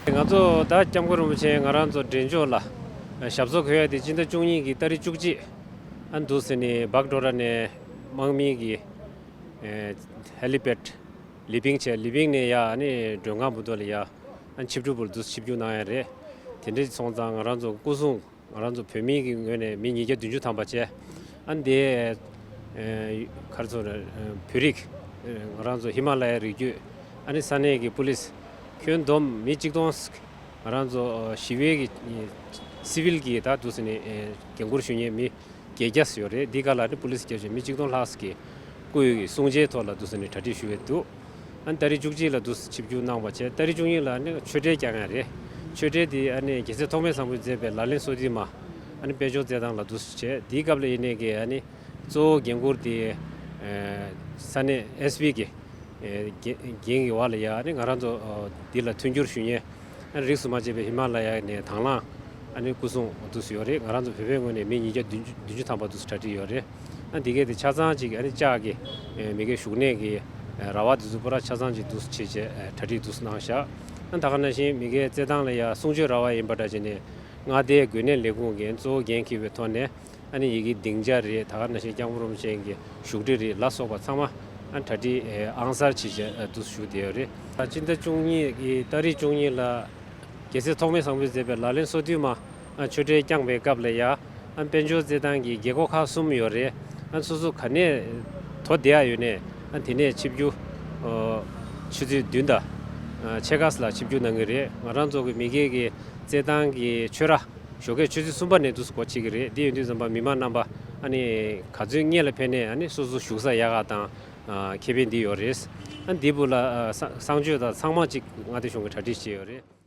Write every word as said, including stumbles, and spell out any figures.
ང་ཚོ་ད་སྐྱབས་མགོན་རིན་པོ་ཆེ་ང་རང་ཚོ་འབྲས་ལྗོངས་ལ་ཞབས་སོར་འཁོད་ཡ་དེ་སྤྱི་ཟླ་བཅུ་གཉིས་ཀྱི་ཏ་རིག་བཅུ་གཅིག་ཨ་འདུག་ཟེར་ནས་སྦག་ཌོག་ར་ནས་དམག་མི་གི་ཧེ་ལི་པེཌ་ལི་པིང་བྱས། ལི་པིང་ནས་ཡ་ཨ་ནི་མགྲོན་ཁང་བར་དུ་ལ་ཡ་ཨ་ཆིབས་སྒྲུབ་པར་འདུག་ཆིབས་བསྒྱུར་གནང་ཡ་རེད། དེ་འདྲ་སོང་ཙང་ང་རང་ཚོ་སྐུ་སྲུང་ང་རང་ཚོ་བོད་མི་གི་ངོས་ནས་མི་ཉིས་བརྒྱ་བདུན་ཅུ་ཐམ་པ་བྱས། ཨ་ནི་དེ་ཨེ་ག་རེ་ཟེར་དགོས་རེད། བོད་རིགས་ཨེ་ང་རང་ཚོ་ཧི་མ་ལ་ཡའི་རི་རྒྱུད། ཨ་ནི་ས་གནས་ཀྱི་པུ་ལིས་ཁྱོན་བསྡོམས་མི་གཅིག་སྟོང་ང་རང་ཚོ་ཞི་བའི་གི་སི་ཝིལ་གྱི་ད་འདུག་ཟེར་ནས་ཨེ་འགན་འཁུར་ཞུ་མཁན་མི་བརྒྱད་བརྒྱ་ཙམ་ཡོད་རེད། འདི་ག་ལ་ནི་པུ་ལིས་བརྒྱ་ཅན་མི་གཅིག་སྟོང་ལྷག་ཙམ་གྱི་སྐུའི་གསུང་ཆོས་ཐོག་ལ་འདུག་ཟེར་ནས་གྲ་སྒྲིག་ཞུ་གི་འདུག་ཨ་ནི་ཏ་རིག་བཅུ་གཅིག་ལ་འདུག་ཆིབས་བསྒྱུར་གནང་བ་བྱས། ཏ་རིག་བཅུ་གཉིས་ལ་ནི་ཆོས་འབྲེལ་བསྐྱང་ཡ་རེད། ཆོས་འབྲེལ་དེ་ཨ་ནི་རྒྱལ་སྲས་ཐོགས་མེད་བཟང་པོས་མཛད་པའི་ལག་ལེན་སོ་བདུན་མ་ཨ་ནི་དཔལ་འབྱོར་རྩེད་ཐང་ལ་འདུག་བྱས། དེའི་སྐབས་ལ་ཡིན་ནའི་གི་ཨ་ནི་གཙོ་བོ་འགན་འཁུར་དེ་ས་གནས་ཨེས་པི་གི་འགན་གྱི་བར་ལ་ཡ་ཨ་ནི་ང་རང་ཚོ་འདི་ལ་མཐུན་འགྱུར་ཞུ་མཁན། ཨ་ནི་རིས་སུ་མ་ཆད་པའི་ཧི་མ་ལ་ཡ་ནས་དང་བླངས་ཨ་ནི་སྐུ་སྲུང་འདུག་སེ་ཡོད་རེད། ང་རང་ཚོ་བོད་པའི་ངོས་ནས་མི་ཉིས་བརྒྱ་བདུན་ཅུ་བདུན་ཅུ་ཐམ་པ་འདུག་སེ་གྲ་སྒྲིག་ཡོད་རེད། ཨ་འདི་གས་དེ་ཆ་ཚང་ཅིག་ཨ་ནི་ལྕགས་ཀྱི་མི་སྒེར་བཞུགས་གནས་ཀྱི་ར་བ་དེ་ཚོ་པུ་ར་ཆ་ཚང་ཅིག་འདུག་སེ་བྱས་བྱས་གྲ་སྒྲིག་འདུག་སེ་གནང་བཞག་ཨ་ད་ག་ནང་བཞིན་མི་སྒེར་རྩེད་ཐང་ལ་ཡ་གསུང་ཆོས་ར་བ་ཡིན་པ་འདྲ་བྱས་ནས་མངའ་སྡེའི་འགོས་ནད་ལས་ཁུངས་ཀྱིས་གཙོ་བོ་འགན་འཁྱེར་བའི་ཐོག་ནས། ཨ་ནི་ཡི་གེ་སྡིངས་ཆ་རེད། ད་ག་ནང་བཞིན་སྐྱབས་མགོན་རིན་པོ་ཆེ་གི་བཞུགས་ཁྲི་རེད་ལ་སོགས་པ་ཚང་མ་ཨ་གྲ་སྒྲིག་ཨང་གསར་བྱས་བྱས་འདུག་སེ་ཞུ་བསྡད་ཡོད་རེད། སྤྱི་ཟླ་བཅུ་གཉིས་ཀྱི་ཏ་རིག་བཅུ་གཉིས་ལ་རྒྱལ་སྲས་ཐོགས་མེད་བཟང་པོས་མཛད་པའི་ལག་ལེན་སོ་བདུན་མ་ཨ་ཆོས་འབྲེལ་བསྐྱངས་པའི་སྐབས་ལ་ཡ་ཨ་དཔལ་འབྱོར་རྩེད་ཐང་གི་རྒྱལ་སྒོ་ཁག་གསུམ་ཡོད་རེད། ཨ་སོ་སོ་ག་ནས་དོ་བསྡད་ཡ་ཡོད་ནས་ཨ་དེ་ནས་ཆིབས་བསྒྱུར་ཨ་ཆུ་ཚོད་བདུན་དང་ཨ་ཕྱེད་ཀ་ལ་ཆིབས་བསྒྱུར་གནང་གི་རེད། ང་རང་ཚོ་གི་མི་སྒེར་གྱི་རྩེད་ཐང་གི་ཆོས་ར་ཞོགས་ཀས་ཆུ་ཚོད་གསུམ་པ་ནས་འདུག་སེ་སྒོ་ཕྱེ་གི་རེད། འདི་ཡིན་དུས་ཙམ་པ་མི་མང་རྣམ་པ་ཨ་ནི་ག་ཚོད་སྔོན་ལ་ཕེབས་ནས་ཨ་ནི་སོ་སོ་བཞུགས་ས་ཡག་ག་དང་ཨ་ཁེ་ཕན་འདི་ཡོད་རེད། ཨ་འདི་བུ་ལ་ཨ་གསང་གསང་སྤྱོད་དང་ཚང་མ་ཅིག་མངའ་སྡེ་གཞུང་གིས་གྲ་སྒྲིག་བྱས་ཡོད་རེད།